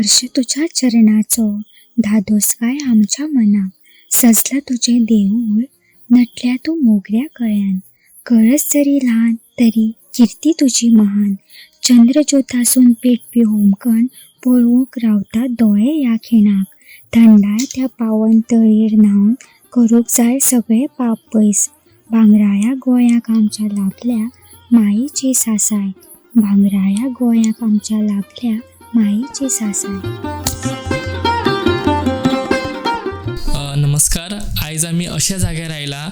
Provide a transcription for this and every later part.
स्पर्श तुज्या चरणाचो धादोसकाय आमच्या मनाक. सजलां तुजें देवूळ नटल्या तूं मोगऱ्या कळ्यान. कळस जरी ल्हान तरी किर्ती तुजी महान. चंद्रज्योतासून पेटपी होमकण पळोवंक रावता दोळे ह्या खिणाक. थंडाय त्या पावन तळयेर न्हावन करूंक जाय सगळें पाप पयस. भांगराळ्या गोंयाक आमच्या लाभल्या मायेची सासाय. भांगराळ्या गोंयाक आमच्या लाभल्या मायेची सासाय. नमस्कार. आयज आमी अशा जाग्यार आयला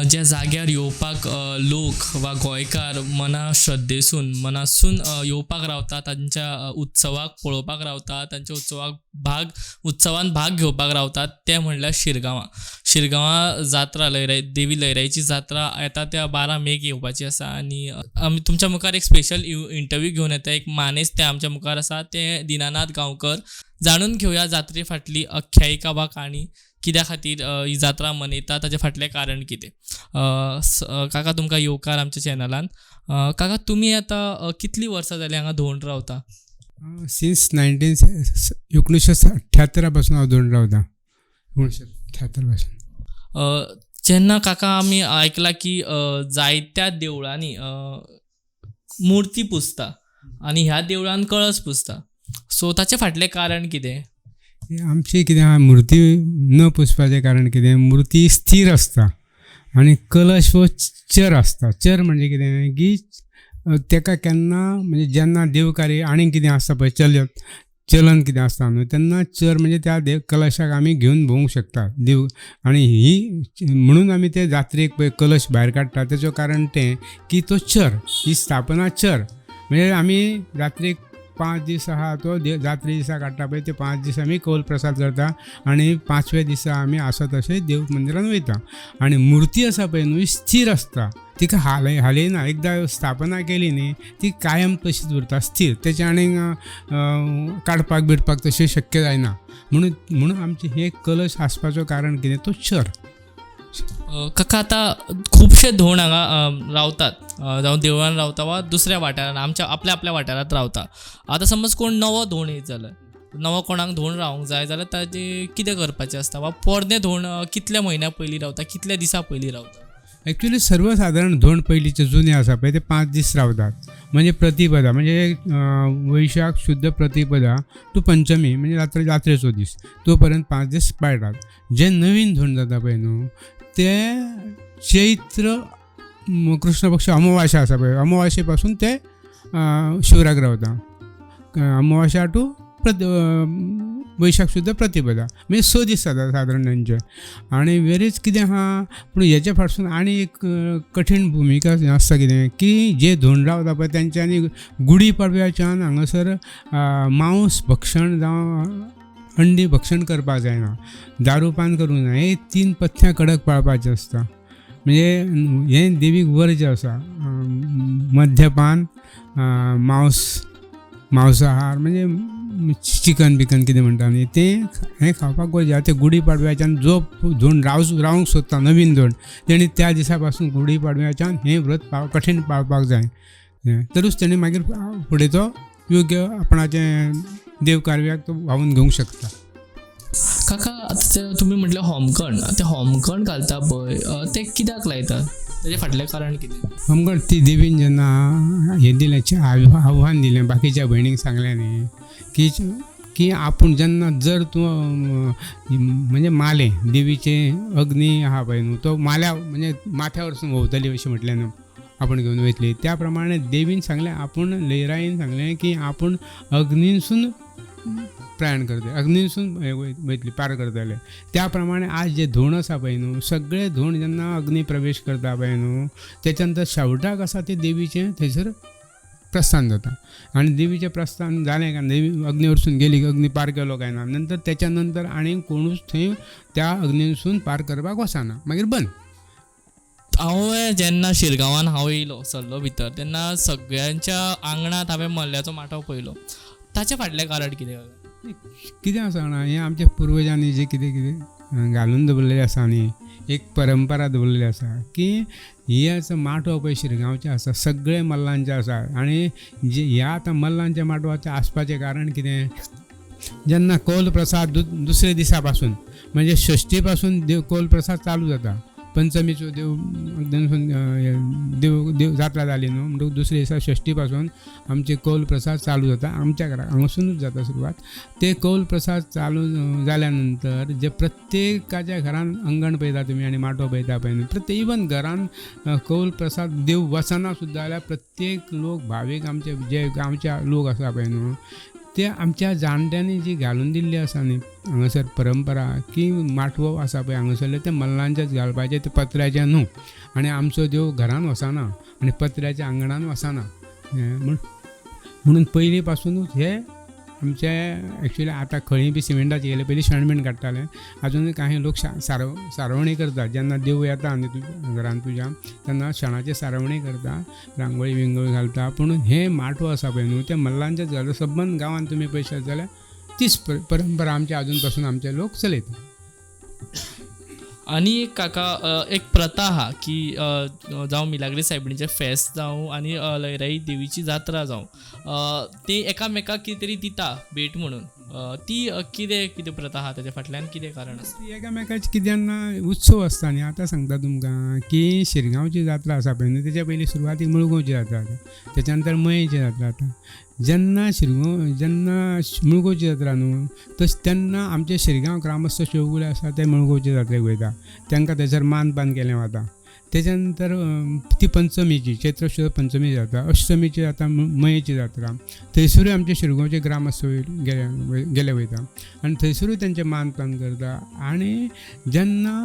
ज्या जाग्यार येवपाक लोक वा गोंयकार मना श्रद्धेसून मनासून येवपाक रावता, तांच्या उत्सवाक पळोवपाक रावता, तांच्या उत्सवाक भाग उत्सवान भाग घेवपाक रावतात, तें म्हणल्यार शिरगांवां. शिरगांवां जात्रा लयराई, देवी लयराईची जात्रा येता त्या 12 मेक येवपाची आसा. आनी आमी तुमच्या मुखार एक स्पेशल इंटरव्यू घेवन येता. एक मानेस्त ते आमच्या मुखार आसा, ते दिनानाथ गांवकर. जाणून घेवया जात्रे फाटली आख्यायिका वा काणी, कित्या खातीर ही जात्रा मनयता, ताचे फाटलें कारण कितें. काका, तुमकां येवकार आमच्या चॅनलान. काका, तुमी आतां कितलीं वर्सां जालीं हांगा धोंड रावता? सिन्स 1978 पासून हांव धोंड रावता. 1978 पासून. जेन्ना काका आमी आयकलां की जायत्या देवळांनी मुर्ती पुजता आनी ह्या देवळान कळस पुजता, सो ताचे फाटलें कारण कितें? आमची कितें आहा, मुर्ती न पुजपाचें कारण कितें, मुर्ती स्थीर आसता आनी कलश हो चर आसता. चर म्हणजे कितें की तेका केन्ना म्हणजे जेन्ना देवकार्य आनी कितें आसता पळय, चलन कितें आसता न्हू, तेन्ना चर म्हणजे त्या देव कलशाक आमी घेवन भोंवूंक शकता देव. आनी ही म्हणून आमी ते जात्रेक पळय कलश भायर काडटा, तेचो कारण तें की तो चर, ही स्थापना चर म्हणजे आमी जात्रेक 5 दीस आहा तो जात्रे दिसा काडटा पळय, ते 5 दीस आमी कौल प्रसाद करता आनी 5व्या दिसा आमी आसा तशें देव मंदिरान वयता. आनी मुर्ती आसा पळय न्हू, स्थीर आसता, तिका हालयना. एकदां स्थापना केली न्ही ती कायम तशीच उरता स्थीर, तेचे आनीक काडपाक बिडपाक तशें शक्य जायना. म्हणून आमचें हें कलश आसपाचो कारण कितें, तो चर. काका, आतां खुबशे धोंड हांगा रावतात, जावं देवळान रावता वा दुसऱ्या वाठारान आमच्या आपल्या आपल्या वाठारांत रावता. आतां समज कोण नवो धोंड येत जाल्यार, नवो कोणाक धोंड रावंक जाय जाल्यार ताजें कितें करपाचें आसता, वा पोरणे धोंड कितल्या म्हयन्या पयलीं रावता, कितल्या दिसां पयलीं रावता? एक्चुली सर्वसाधारण धोंड पयलींचे जुने आसा पळय ते 5 दीस रावतात. म्हणजे प्रतिपदा, म्हणजे वैशाख शुद्ध प्रतिपदा टू पंचमी, म्हणजे जात्रेचो दीस, तो पर्यंत 5 दीस पाळटात. जे नवीन धोंड जाता पळय न्हू ते चैत्र कृष्ण पक्ष अमावास्या आसा पळय, अमावास्ये पासून ते शिवराक रावता. अमावास्या टू वैशाख शुद्ध प्रतिपदा, म्हणजे 6 दीस जाता सादारण तांचे. आनी वेरीच कितें आहा, पूण हेच्या फाटसून आनी एक कठीण भुमिका आसता कितें की जे धोंड रावता पळय तेंच्यांनी गुडी पाडव्याच्यान हांगासर मांस भक्षण जावं अंडी भक्षण करपाक जायना, दारूपान करूंक जायना, हे 3 पथ्यां कडक पाळपाचें आसता. म्हणजे हें देवीक वर्ज आसा, मद्यपान, मांसाहार म्हणजे चिकन बिकन कितें म्हणटा न्ही तें, हें खावपाक गरजेचें. आतां गुडी पाडव्याच्यान जो धोंड रावंक सोदता नवीन धोंड, तेणी त्या दिसा पासून गुडी पाडव्याच्यान हें व्रत कठीण पाळपाक जाय, तरूच तेणी मागीर फुडें तो योग्य आपणाचें देवकार्याक तो व्हांवून घेवंक शकता. काका, आतां तुमी म्हटलें होमकण, तें होमकण घालता पळय तें कित्याक लायतात, तेजें फाटलें कारण कितें? होमकण ती देवीन जेन्ना हें दिलें, आव्हान दिलें बाकीच्या भयणींक सांगलें न्ही की आपूण जेन्ना जर तूं म्हणजे मालें देवीचें अग्नी आहा पळय न्हू तो माल्या म्हणजे माथ्या वरसून व्होंवतली अशें म्हटलें न्हू, आपूण घेवन वयतली, त्या प्रमाणे देवीन सांगलें, आपूण लयराईन सांगलें की आपूण अग्नीसून प्रयाण करतले, अग्नीसून वयतली पार करतले. त्या प्रमाणे आज जे धोंड आसा पळय न्हू, सगळे धोंड जेन्ना अग्नी प्रवेश करता पळय न्हू, तेच्या नंतर शेवटाक आसा ते देवीचें थंयसर प्रस्थान जाता. आनी देवीचें प्रस्थान जालें काय देवी अग्नी वरसून गेली, अग्नी पार केलो काय ना, नंतर तेच्या नंतर आनी कोणूच थंय त्या अग्नीसून पार करपाक वचना, मागीर बंद. हांव जेन्ना शिरगांवान हांव येयलो सरलो भितर, तेन्ना सगळ्यांच्या आंगणांत हांवें मल्ल्याचो माटव पळयलो, ताचें फाटलें कारण कितें? कितें आसा जाणा, हें आमच्या पुर्वजांनी जें कितें कितें घालून दवरलेलें आसा न्ही, एक परंपरा दवरलेली आसा की ही आसा माटव पळय शिरगांवचे आसा, सगळे मल्लांचे आसा. आनी जे ह्या आतां मल्लांच्या माटवाचें आसपाचें कारण कितें, जेन्ना कौल प्रसाद दुसरे दिसा पासून म्हणजे षष्टी पासून देव कौल प्रसाद चालू जाता. पंचमीचो देव देव देव जात्रा जाली न्हू म्हणटकूच दुसरे दिसा षष्टी पासून आमचे कौल प्रसाद चालू जाता. आमच्या घरा हांगासुनूच जाता सुरवात. ते कौल प्रसाद चालू जाल्या नंतर जे प्रत्येकाच्या घरान अंगण पळयता तुमी आनी माटो पळयता पळय न्हू, प्रत्येक इवन घरान कौल प्रसाद देव वचना सुद्दां जाल्यार प्रत्येक लोक भावीक आमचे जे गांवचे लोक आसा पळय न्हू ते आमच्या जाणट्यांनी जी घालून दिल्ली आसा न्ही हांगासर परंपरा की माटवो आसा पळय हांगासरले ते मल्लांचेच घालपाचे, ते पत्र्याचे न्हू. आनी आमचो देव घरान वचना आनी पत्र्याच्या आंगणान वचना म्हणून पयलीं पासुनूच हे आमचे एक्चुली आतां खळी बी सिमेंटाची गेले, पयलीं शेण बीन काडटाले. आजुनूय कांय लोक सारवणी करतात. जेन्ना देव येता न्ही तुज्या घरान तुज्या तेन्ना शेणाची सारवणी करता, रांगोळी बिंगोळी घालता. पूण हे माटो आसा पळय न्हू ते मल्लांचेच घालता. सबंद गांवांत तुमी पळयशात जाल्यार तीच परंपरा आमची आजून पासून आमचे लोक चलयता. आनी एक काका एक प्रथा आहा की जावं मिलाग्री सायबिणीचें फेस्त जावं आनी लयराई देवीची जात्रा जावं, ती एकामेकाक कितें तरी दिता भेट म्हणून, ती कितें कितें प्रथा आहा ताच्या फाटल्यान कितें कारण आसा? ती एकामेकाची कितें ना उत्सव आसता न्ही. आतां सांगता तुमकां की शिरगांवची जात्रा आसा पळय न्हू तेच्या पयलीं सुरवातीक मुळगांवची जात्रा जाता, तेच्या नंतर मयेची जात्रा जाता. जेन्ना शिरगांव जेन्ना मुळगांवची जात्रा न्हू तशें तेन्ना आमचे शिरगांव ग्रामस्थ शिवगुले आसा ते मुळगांवचे जात्रेक वयता, तांकां थंयसर मानपान केलें वता. तेच्या नंतर ती पंचमीची चैत्र शुद्ध पंचमी जाता, अष्टमीची जाता मयेची जात्रा, थंयसरूय आमचे शिरगांवचे ग्रामस्थ गेले वयता आनी थंयसरूय तेंचें मानपान करता. आनी जेन्ना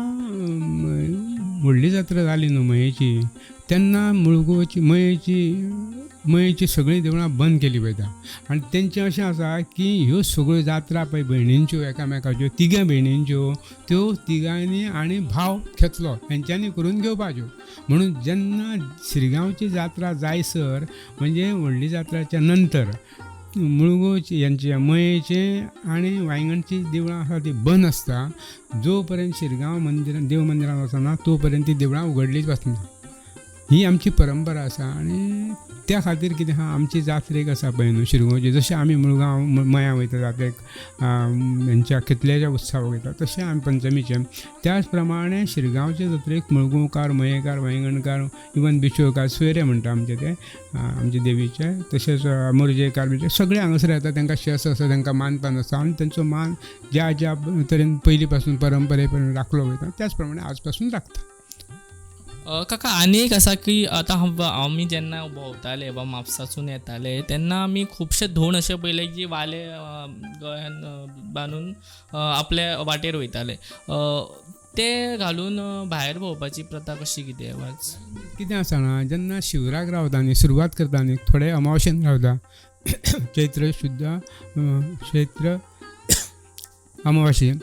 व्हडली जात्रा जाली न्हू मयेची तेन्ना मुळगांवची मयेची सगळीं देवळां बंद केली वयता. आनी तेंचें अशें आसा की ह्यो सगळ्यो जात्रा पळय भयणींच्यो एकामेकाच्यो तिगां भयणींच्यो त्यो तिगांनी आनी भाव खेतलो हेंच्यांनी करून घेवपाच्यो. म्हणून जेन्ना शिरगांवची जात्रा जायसर म्हणजे व्हडली जात्राच्या नंतर मुळगांवची हेंचे मयेचे आनी वायंगणची देवळां आसा ती बंद आसता. जो पर्यंत शिरगांव मंदिरान देव मंदिरान वचना तो पर्यंत ती देवळां उगडलीच वचना. ही आमची परंपरा आसा. आनी त्या खातीर कितें आहा आमची जात्रेक आसा पळय न्हू शिरगांवची, जशें आमी मुळगांव मयां वयता जात्रेक हेंच्या कितल्याच्या उत्सवाक वयता तशें आमी पंचमीचे त्याच प्रमाणे शिरगांवचे जात्रेक मुळगांवकार, मयेकार, वायंगणकार, इवन बिचोकार, सोयरे म्हणटा आमचे ते आमचे देवीचे, तशेंच मोरजेकार म्हणजे सगळे हांगासर येता. तांकां शेस आसा, तांकां मानपान आसा आनी तेंचो मान ज्या ज्या तरेन पयलीं पासून परंपरे राखलो वयता त्याच प्रमाणे आज पासून राखता. काका आनी एक आसा की आतां आमी जेन्ना भोंवताले वा म्हापसासून येताले तेन्ना आमी खुबशे धोण अशे पळयले की वाले गळ्यान बांदून आपल्या वाटेर वयताले, ते घालून भायर भोंवपाची प्रथा कशी कितें वाच कितें आसा ना जेन्ना शिवराक रावता न्ही सुरवात करता न्ही थोडे अमावशेन रावता चैत्र शुद्ध चैत्र अमावाशे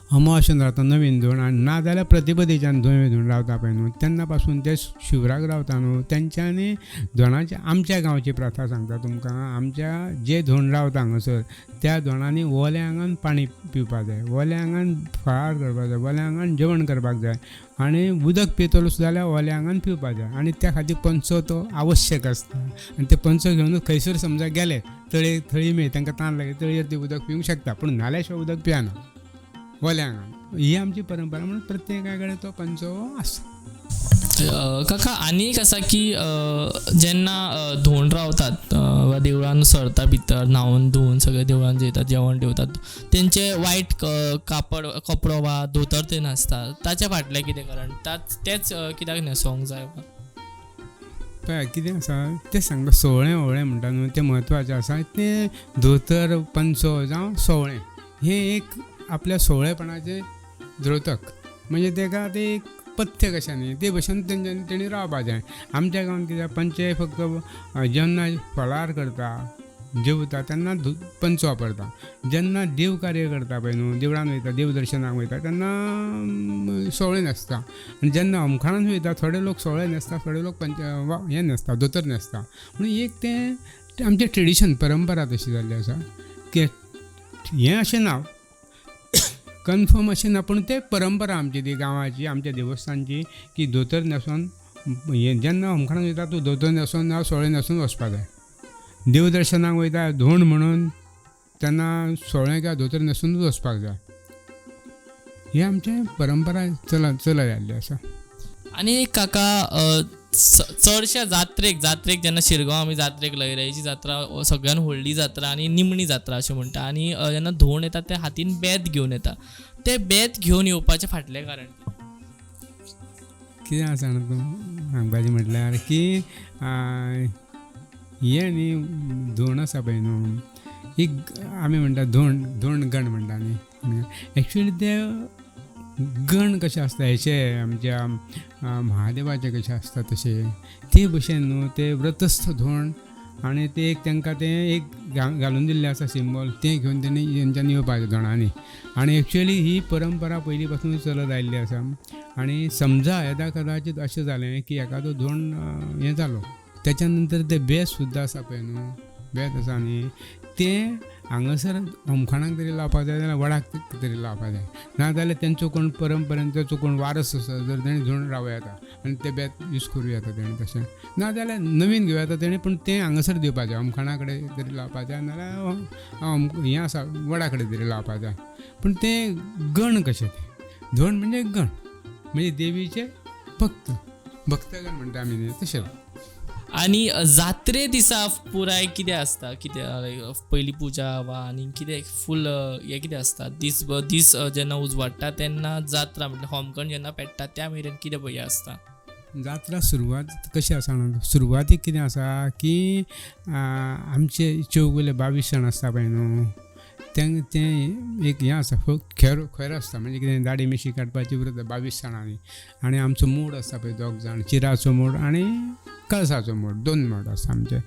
अमावाशेन रावता नवीन धोण, आनी ना जाल्यार प्रतिपदेच्यान नवीन धोण रावता पळय न्हू तेन्ना पासून ते शिवराक रावता न्हू तेंच्यांनी धोणाची आमच्या गांवची प्रथा सांगता तुमकां. आमच्या जे धोण रावता हांगासर त्या धोणांनी ओल्या आंगान पाणी पिवपाक जाय, ओल्या आंगान फळार करपाक जाय, ओल्या आंगान जेवण करपाक जाय आनी उदक पितलो सुद्दां जाल्यार ओल्या आंगान पिवपाक जाय. आनी त्या खातीर पंचो तो आवश्यक आसता आनी ते पंचो घेवन खंयसर समजा गेले तळे थळी मेळ तांकां तान लागले तळयेर ते उदक पिवंक शकता, पूण न्हाल्या शिवाय उदक पियाना ओल्या आंगान. ही आमची परंपरा म्हणून प्रत्येका कडेन तो पंचो आसता. काका आनी एक आसा की जेन्ना धोंड रावतात वा देवळान सरता भितर न्हांवन धुवन सगळे देवळान जेयतात जेवण जेवतात तेंचे वायट कापड कपडो वा धोतर ते नासता ताच्या फाटलें कितें कारण, तेच कित्याक न्हेसोंक जाय? पळय कितें आसा तें सांगता सोवळें ओवळें म्हणटा न्हू तें म्हत्वाचें आसा. तें धोतर पंचो जावं सोवळें हें एक आपल्या सोवळेपणाचें द्रोतक म्हणजे तेका तें एक पथ्य कशें न्ही ते भशेन तेंच्यांनी तेणी रावपा जाय. आमच्या गांवांत कितें पंचे फक्त जेन्ना फळार करता जेवता तेन्ना पंचो वापरता, जेन्ना देव कार्य करता पळय न्हू देवळान वयता देव दर्शनाक वयता तेन्ना सोवळें न्हेसता. आनी जेन्ना अमखाणान वयता थोडे लोक सोवळें न्हेसता, थोडे लोक पंच हें न्हेसता धोतर न्हेसता. म्हणून एक तें आमचें ट्रेडिशन परंपरा तशी जाल्ली आसा की हें अशें ना कन्फर्म अशें ना, पूण ते परंपरा आमची ती गांवाची आमच्या देवस्थानची की धोतर न्हेसोन हें जेन्ना अमखाणाक वयता तूं धोतर न्हेसोन ना सोवळें न्हेसून वचपा जाय. देवदर्शनाक वयता धोंड म्हणून तेन्ना सोळें किंवा धोतर न्हेसूनच वचपाक जाय. ही आमचें परंपरा चलत आयिल्ली आसा. आनी काका, चडश्या जात्रेक जेन्ना शिरगांव आमी जात्रेक लयराईची जात्रा सगळ्यान व्हडली जात्रा आनी निमणी जात्रा अशें म्हणटा, आनी जेन्ना धोंड येता ते हातीन बेत घेवन येता, ते बेत घेवन येवपाचें फाटलें कारण कितें आसा जाणा तूं सांगपाचें म्हटल्यार की हें न्ही धोंड आसा पळय न्हू, एक आमी म्हणटा धोंड धोंड गण म्हणटा न्ही, एक्चुअली ते गण कशें आसता हेचे आमच्या महादेवाचे कशें आसता तशें ते भशेन न्हू ते व्रतस्थ धोंड आनी ते एक तांकां तें एक घालून दिल्लें आसा सिंबॉल, तें घेवन तेणी तेंच्यांनी येवपाचें धोंडांनी. आनी एक्चुअली ही परंपरा पयलीं पासून चलत आयिल्ली आसा. आनी समजा येदा कदाचीत अशें जालें की एकादो धोंड हें जालो, तेच्या नंतर ते बेत सुद्दां आसा पळय न्हू, बेत आसा न्ही तें हांगासर होमखणाक तरी लावपाक जाय जाल्यार वडाक तरी लावपाक जाय, नाजाल्यार तेंचो कोण परंपरेन तेचो कोण वारस आसा जर तेणें धोंड रावं येता आनी तें बेत यूज करूं येता तेणें, तशें नाजाल्यार नवीन घेवं येता तेणें, पूण तें हांगासर दिवपाक जाय, होमखणा कडेन तरी लावपाक जाय नाजाल्यार हें आसा वडा कडेन तरी लावपाक जाय. पूण तें गण कशें, तें धोंड म्हणजे गण म्हणजे देवीचे भक्त, भक्तगण म्हणटा आमी तशें. आनी जात्रे दिसा पुराय कितें आसता, कितें पयली पुजा वा आनी कितें फूल हें कितें आसता, दीस दीस जेन्ना उजवाडटा तेन्ना जात्रा म्हटल्यार होमखण जेन्ना पेट्टा त्या मेरेन कितें पळय आसता? जात्रा सुरवात कशी आसा, सुरवातीक कितें आसा की आमचे चौगुले 22 जाण आसता पळय न्हू, तें तें एक हें आसा खेर खेर आसता, म्हणजे कितें दाडी मिशी काडपाची उरता 22 जाणांनी. आनी आमचो मोड आसता पळय दोग जाण, चिराचो मोड आनी कळसाचो मोड, दोन मोड आसता आमचे,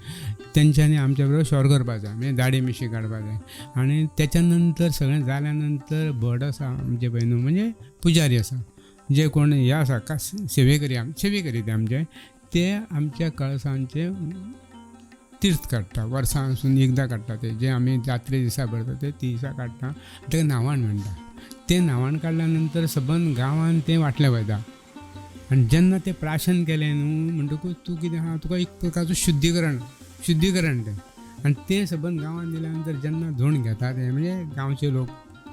तेंच्यांनी आमच्या बरोबर शॉर करपाक जाय, म्हणजे दाडी मिशी काडपाक जाय. आनी तेच्या नंतर सगळें जाल्या नंतर भट आसा आमचे पळय न्हू, म्हणजे पुजारी आसा जे कोण हे आसा का सेवेकरी, सेवेकरी ते आमचे, ते आमच्या कळसांचे तीर्थ काडटा, वर्सांसून एकदां काडटा ते, जे आमी जात्रे दिसा भरता ते दिसा काडटा, ताका न्हावण म्हणटा. तें न्हावण काडल्या नंतर सबंद गांवान तें वांटलें वयता. आनी जेन्ना तें प्राशन केलें न्हू म्हणटकूच तूं कितें आहा तुका एक प्रकारचो शुद्धीकरण, शुद्धीकरण तें. आनी तें सबंद गांवान दिल्या नंतर जेन्ना धोंड घेता तें म्हणजे गांवचे लोक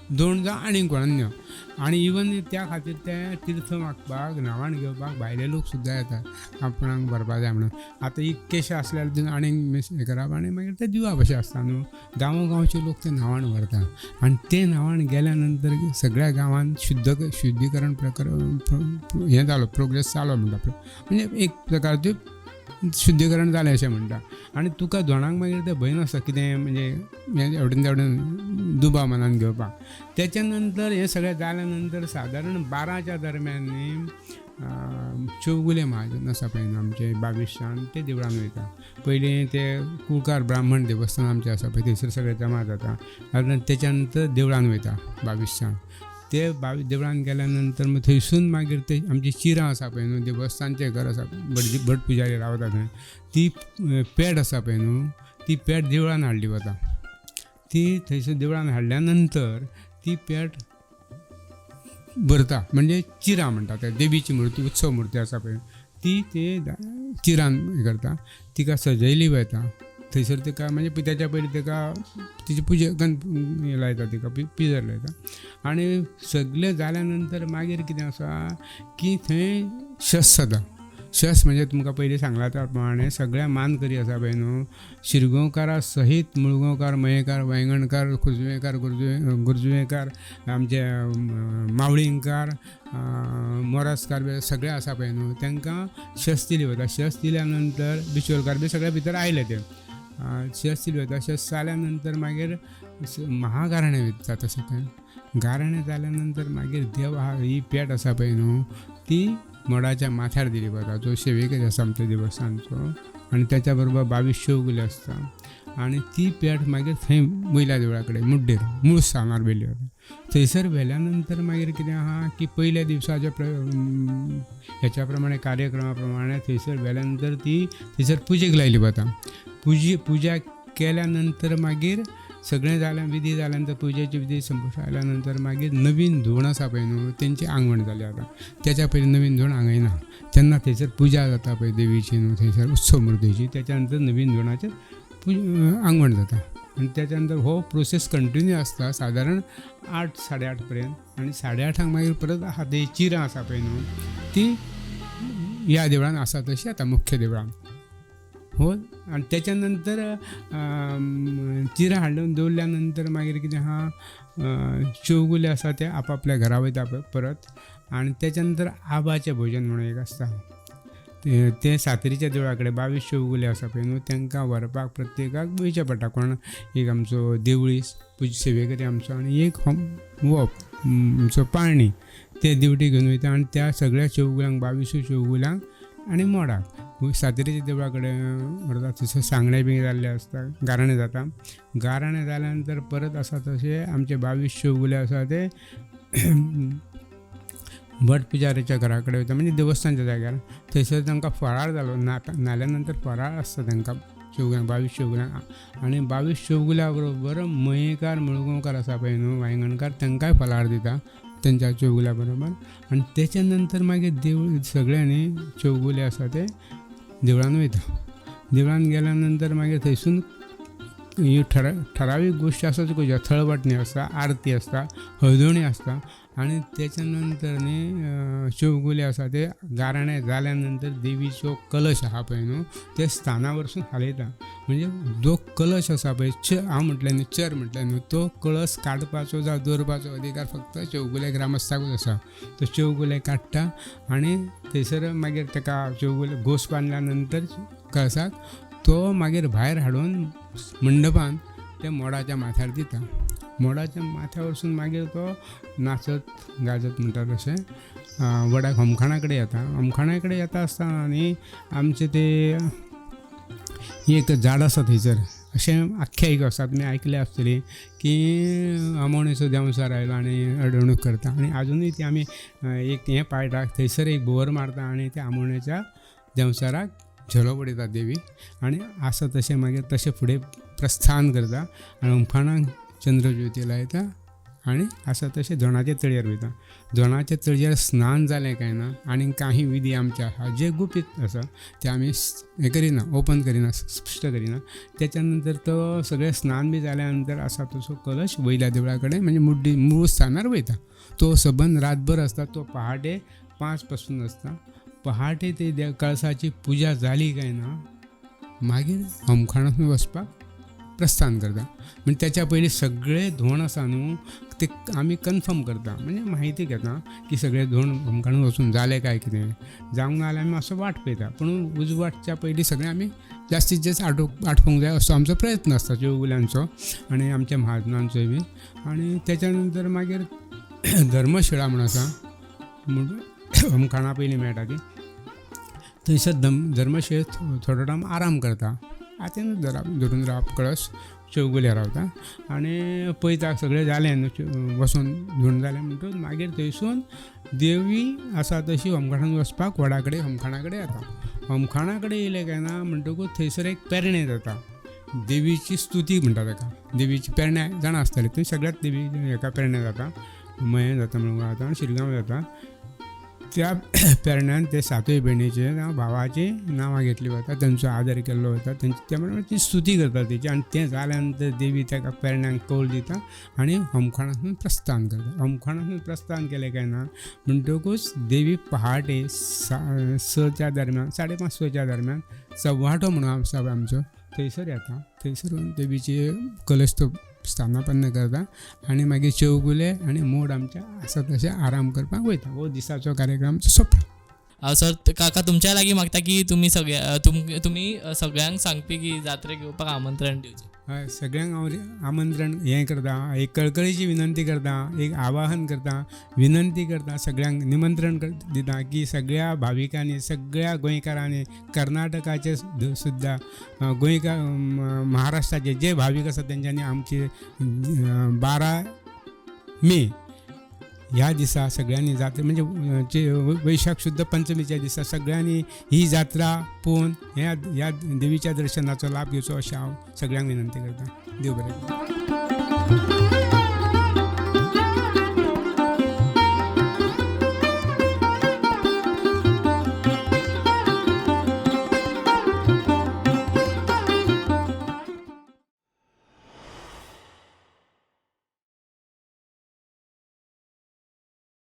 धोंड जावं आनी कोण अन्य, आनी इवन त्या खातीर ते तीर्थ मागपाक न्हावण घेवपाक भायले लोक सुद्दां येतात आपणाक भरपाक जाय म्हणून. आतां एक केश आसल्यार तितून आनीक मिस हें करप आनी मागीर ते दिवा कशें आसता न्हू, गांवो गांवचे लोक ते न्हावण व्हरता. आनी तें न्हावण गेल्या नंतर सगळ्या गांवांत शुद्धीकरण प्रकार हें जालो, प्रोग्रेस जालो म्हणटा, म्हणजे एक प्रकारचें शुद्धीकरण जालें अशें म्हणटा. आनी तुका धोंडाक मागीर तें भंय नासता कितें म्हणजे हेवटेन तेवटेन दुबाव मनान घेवपाक. तेच्या नंतर हें सगळें जाल्या नंतर सादारण 12च्या दरम्यान न्ही चौगुले महाजन आसा पळय न्हू आमचे 22 जाण, ते देवळान वयता. पयलीं ते कुळकार ब्राह्मण देवस्थान आमचें आसा पळय थंयसर सगळें जमा जाता, आनी तेच्या नंतर देवळान वयता 22 जाण. ते 22 देवळान गेल्या नंतर मागीर थंयसून मागीर ते आमची चिरां आसा पळय न्हू, देवस्थानचें घर आसा, भट पुजारी रावता थंय, ती पेट आसा पळय न्हू, ती पेट देवळान हाडली वता. ती थंयसर देवळान हाडल्या नंतर ती पेट भरता, म्हणजे चिरां म्हणटा ते देवीची मुर्ती, उत्सव मुर्ती आसा पळय ती ते चिरान हें करता, तिका सजयली वता थंयसर. तिका म्हणजे तेच्या पयलीं तिका तिची पुजा गण लायता, तिका पिजर लायता. आनी सगळें जाल्या नंतर मागीर कितें आसा की थंय शस जाता. शस म्हणजे तुमकां पयलीं सांगलां त्या प्रमाणे सगळ्या मानकरी आसा पळय न्हू, शिरगांवकारा सहीत मुळगांवकार, मयेकार, वायंगणकार, खोर्जुवेकार, गुरजुवेकार, आमचे मावळींगकार, मोरासकार बी सगळे आसा पळय न्हू, तांकां शस दिली वता. शस दिल्या नंतर बिचोलकार बी सगळे भितर आयले ते शस दिली वता. शस जाल्या नंतर मागीर महागाराणें जाता सगळें. गाराणें जाल्या नंतर मागीर देव आहा ही पेट आसा पळय न्हू ती मडाच्या माथ्यार दिली वता, जो सेवेकरी आसा आमच्या देवस्थानचो, आनी तेच्या बरोबर 22 चौगुले आसता. आनी ती पेट मागीर थंय वयल्या देवळा कडेन मुड्डेर मूळ स्थानार व्हेली वता. थंयसर व्हेल्या नंतर मागीर कितें आहा की पयल्या दिवसाच्या हेच्या प्रमाणे कार्यक्रमा प्रमाणे थंयसर व्हेल्या नंतर ती थंयसर पुजेक लायली वता. पुजा केल्या नंतर मागीर सगळें जालें, विधी जाल्या नंतर पुजेची विधी संपुश्ट आयल्या नंतर मागीर नवीन धोंड आसा पळय न्हू तेंची आंगवण जाली आतां. तेच्या पयलीं नवीन धोंड आंगयना, तेन्ना थंयसर पुजा जाता पळय देवीची न्हू थंयसर उत्सव मुर्तीची, तेच्या नंतर नवीन धोंडाचेर आंगवण जाता. आनी त्याच्या नंतर हो प्रोसेस कंटिन्यू आसता सादारण 8 साडे 8 पर्यंत. आनी 8:30 मागीर परत आहा ती चिरां आसा पळय न्हू ती ह्या देवळान आसा तशी आतां मुख्य देवळान हो. आनी त्याच्या नंतर चिरां हाडून दवरल्या नंतर मागीर कितें आहा चौगुले आसा ते आपापल्या घरा वयता परत. आनी त्याच्या नंतर आबाचें भोजन म्हणून एक आसता तें सातेरीच्या देवळा कडेन 22 चौगुले आसा पळय न्हू तांकां व्हरपाक प्रत्येकाक वयचें पडटा. कोण एक आमचो देवळी सेवेकरी आमचो आनी एक हो आमचो पाळणी ते दिवटी घेवन वयता आनी त्या सगळ्या चौगुल्यांक 22 चौगुल्यांक आनी मोडाक सातेरीच्या देवळा कडेन व्हरता. थंयसर सांगणें बी जाल्लें आसता, गाराणें जाता. गाराणें जाल्या नंतर परत आसा तशें आमचे 22 चौगुले आसा ते भट पुजाऱ्याच्या घरा कडेन वयता, म्हणजे देवस्थानच्या जाग्यार. थंयसर तांकां फराळ जालो न्हाल्या नंतर फराळ आसता तांकां चौगुल्यांक 22 चौगुल्यांक. आनी 22 चौगुल्या बरोबर मयेकार मुळगांवकार आसा पळय न्हू वायंगणकार तांकांय फलार दिता तेंच्या चौगुल्या बरोबर. आनी तेच्या नंतर मागीर देवूळ सगळ्यांनी चौगुले आसा ते देवळान वयता. देवळान गेल्या नंतर मागीर थंयसून ह्यो ठरावीक गोश्टी आसा त्यो करच्यो. थळवाटणी आसता, आरती आसता, हळदोणी आसता. आनी तेच्या नंतर न्ही चौगुले आसा ते गाराणें जाल्या नंतर देवीचो कलश आहा पळय न्हू ते स्थाना वरसून हालयता. म्हणजे जो कलश आसा पळय हांव म्हटलें न्हू चर म्हटलें न्हू तो कळस काडपाचो जावं दवरपाचो अधिकार फक्त चौगुले ग्रामस्थाकूच आसा. तो चौगुले काडटा आनी थंयसर मागीर ताका चौगुले घोस बांदल्या नंतर कळसाक तो मागीर भायर हाडून मंडपान ते मोडाच्या माथ्यार दिता. मोडाच्या माथ्या वरसून मागीर तो नाचत गाजत म्हणटा तशें वडाक होमखाणा कडेन येता. होमखाणा कडेन येता आसतना न्ही आमचें ते एक झाड आसा थंयसर अशें आख्यायिका आसा तुमी आयकल्या आसतली की आमोणेचो देंवचार आयलो आनी अडवणूक करता. आनी आजुनूय ती आमी एक हें पाळटा थंयसर एक भोंवर मारता आनी त्या आमोणेच्या देंवचाराक झेलो बडयता देवी. आनी आसा तशें मागीर तशें फुडें प्रस्थान करता आनी होमखाणाक चंद्रज्योती लायता आनी आसा तशें धोणाच्या तळयेर वयता. धोणाच्या तळयेर स्नान जालें काय ना आनी काही विधी आमचे आसा जे गुपीत आसा ते आमी हें करिना, ओपन करिना, स्पश्ट करिना. त्याच्या नंतर तो सगळें स्नान बी जाल्या नंतर आसा तसो कलश वयल्या देवळा कडेन म्हणजे मुड्डी मूळ स्थानार वयता. तो सबंद रातभर आसता. तो पहाटे 5 पासून आसता. पहाटे ते कळसाची पुजा जाली काय ना मागीर होमखाणांत वचपाक प्रस्थान करता. म्हणजे त्याच्या पयलीं सगळे धोण आसा न्हू ते आमी कन्फर्म करता, म्हणजे म्हायती घेता की सगळे धोण होमखाणांत वचून जाले काय कितें जावंक ना जाल्यार आमी मातसो वाट पळयता. पूण उजवाडच्या पयलीं सगळें आमी जास्तीत जास्त आटोवंक जाय असो आमचो प्रयत्न आसता चौगुल्यांचो आनी आमच्या महाजनांचोय बी. आनी त्याच्या नंतर मागीर धर्मशिळा म्हूण आसा म्हूण होमखाणा पयलीं मेळटा ती थंयसर धर्मशिळेंत थोडो टायम आराम करता. आतां धरून रावप कळस चौगुले रावता आनी पळयता सगळें जालें न्हू वचून धुवन जालें म्हणटकूच मागीर थंयसून देवी आसा तशी होमखाणान वचपाक वडा कडेन होमखाणा कडेन येता. होमखाणा कडेन येयलें काय ना म्हणटकूच थंयसर एक पेरणें जाता. देवीची स्तुती म्हणटा ताका. देवीची पेरण्या जाणा आसतली थंय सगळ्याच देवी हेका पेरण्या जाता, मयें जाता, मुळगांव जाता आनी शिरगांव जाता. त्या पेरण्यान ते सातूय भयणीचे भावाची नांवां घेतली वता, तेंचो आदर केल्लो वता, तेंची त्या प्रमाणे ती स्तुती करता तेची. आनी तें जाल्या नंतर देवी ताका पेरण्यांक कौल दिता आनी होमखाणांतसून प्रस्थान करता. होमखाणांतसून प्रस्थान केलें काय ना म्हणटकूच देवी पहाटे 6च्या दरम्यान 5:30 6च्या दरम्यान चव्हाटो म्हणून आसा आमचो थंयसर येता. थंयसर देवीचे कलश तो स्थानापन्न करता आनी मागीर चौगुले आनी मोड आमच्या आसा तशें आराम करपाक वयता. हो दिसाचो कार्यक्रम सोंपता. सर काका तुमच्या लागीं मागता की तुमी सगळ्या तुमी सगळ्यांक सांगपी की जात्रेक येवपाक आमंत्रण दिवचें. हय, सगळ्यांक हांव आमंत्रण हें करता, एक कळकळीची विनंती करता, एक आवाहन करता, विनंती करता, सगळ्यांक निमंत्रण दिता की सगळ्या भाविकांनी, सगळ्या गोंयकारांनी, कर्नाटकाचे सुद्दां गोंयकार, महाराष्ट्राचे जे भावीक आसा तेंच्यांनी आमचे 12 मे ह्या दिसा सगळ्यांनी जात्रा म्हणजे वैशाख शुद्ध पंचमीच्या दिसा सगळ्यांनी ही जात्रा पळोवन ह्या देवीच्या दर्शनाचो लाभ घेवचो अशें हांव सगळ्यांक विनंती करता. देव बरें करूं.